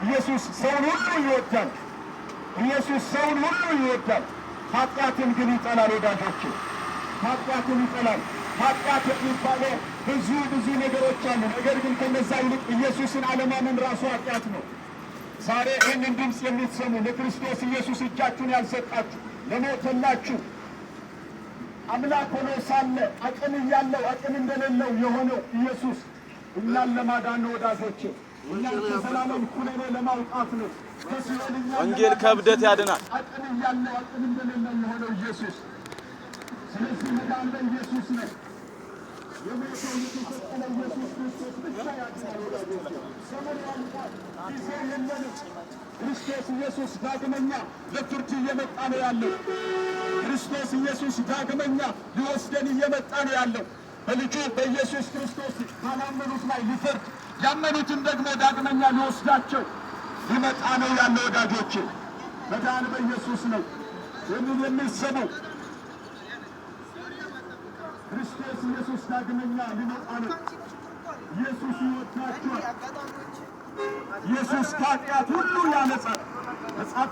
ኢየሱስ ሰውን ሁሉ ይወዳል። ኢየሱስ ሰውን ሁሉ ይወዳል። ኃጢአትን ግን ይጠላል። ወዳጆቼ፣ ኃጢአትን ይጠላል። ኃጢአት የሚባለው ብዙ ብዙ ነገሮች አሉ። ነገር ግን ከነዛ ይልቅ ኢየሱስን አለማመን ራሱ ኃጢአት ነው። ዛሬ ይህንን ድምፅ የምትሰሙ፣ ለክርስቶስ ኢየሱስ እጃችሁን ያልሰጣችሁ፣ ለሞተላችሁ አምላክ ሆኖ ሳለ አቅም እያለው አቅም እንደሌለው የሆነው ኢየሱስ እኛን ለማዳን ነው። ወዳጆቼ፣ እኛን ከዘላለም ኩነኔ ለማውጣት ነው። ከሲኦል እኛን ወንጌል ለማዳን ከእብደት ያድናል። አቅም እያለው አቅም እንደሌለው የሆነው ኢየሱስ። ስለዚህ መዳን በኢየሱስ ነው። የሞተው የተሰቀለ ኢየሱስ ክርስቶስ ብቻ ያድናል። ወዳጆቼ፣ ዘመኑ አልፏል። ጊዜው የለንም። ክርስቶስ ኢየሱስ ዳግመኛ ለፍርድ እየመጣ ነው ያለው። ክርስቶስ ኢየሱስ ዳግመኛ ሊወስደን እየመጣ ነው ያለው። በልጁ በኢየሱስ ክርስቶስ ባላመኑት ላይ ሊፈርድ፣ ያመኑትን ደግሞ ዳግመኛ ሊወስዳቸው ሊመጣ ነው ያለው። ወዳጆቼ፣ መዳን በኢየሱስ ነው። ይህንን የሚሰሙ፣ ክርስቶስ ኢየሱስ ዳግመኛ ሊመጣ ነው። ኢየሱስ ይወዳችኋል። ኢየሱስ ከኃጢአት ሁሉ ያነጻል። መጽሐፍ